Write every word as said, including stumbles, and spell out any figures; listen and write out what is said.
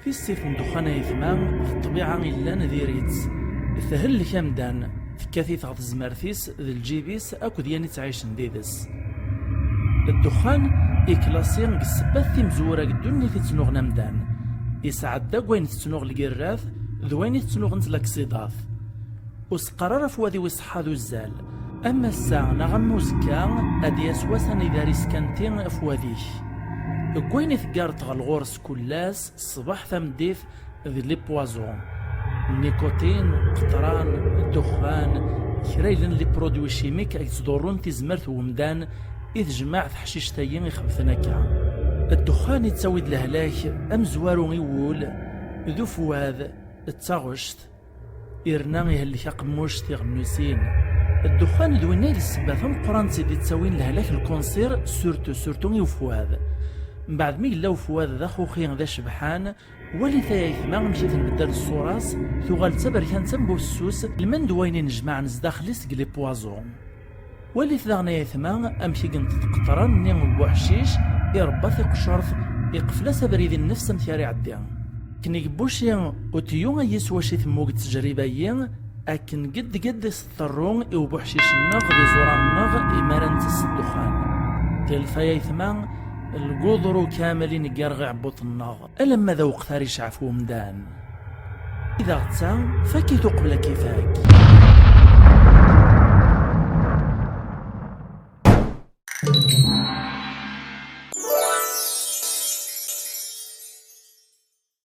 Tissit n ddexxan ay aytma, d ṭṭbiɛa illan diri-tt, thellek amdan, tekkat-it ɣer tezmert-is d lǧib-is akked yan ittɛicen did-s. Ddexxan iklasi deg ssebbat timezwura deg ddunit ittnuɣen amdan. Isɛedda deg wayen tettnuɣ lgirrat d wayen i tettnuɣent laksiḍat. Ur s-qqar ara afwad-iw iṣeḥḥa d uzzal. Am ass-a neɣ am uzekka, ad d-yas wass anida ara iskanti afwad-ik. Deg wayen i teggareḍ ɣer ɣur-s kul ass, ṣṣbeḥ, tameddit, d les poisons. Nicotine, qeṭran, ddexxan, kra yellan les produits chimiques ay yettḍurrun tizmert n wemdan i tejmaɛ teḥcict-agi ixebten akka. Ddexxan yettawi-d lehlak amezwaru i wul, d ufwad, d taɣect. Irna ihellek aqemmuc, tiɣennusin. Ddexxan d winna i d ssebba tameqqrant i d-ittawin lehlak, lkunsir, surtout, surtout i ufwad. Mbeɛd mi yella ufwad d axuxi d acebḥan, walit ay aytma amek i tenbeddal ṣṣura-s, tuɣal d taberkant am bu fessus, lmend wayen inejmaɛen zdaxel-is deg les poisons. Walit daɣen ay aytma amek i yenṭeḍ qeṭran-nni n uḥcic, irebba tiqecert, iqfel-as abrid i nnefs amek ara iɛeddi. Akken i yebbuci utyu ay yiswac i temmug ttejriba-yi, akken gedd gedd i s-tḍerru i ubuḥcic-nneɣ d iẓuran-nneɣ imi ara ntess ddexxan. Tilt ay aytma, lguḍru kamel i neggar ɣ iɛebbuṭ-nneɣ, alamma d aweqt ara icɛef wemdan. I d aɣetta, fakk-it uqbel ad k-ifak.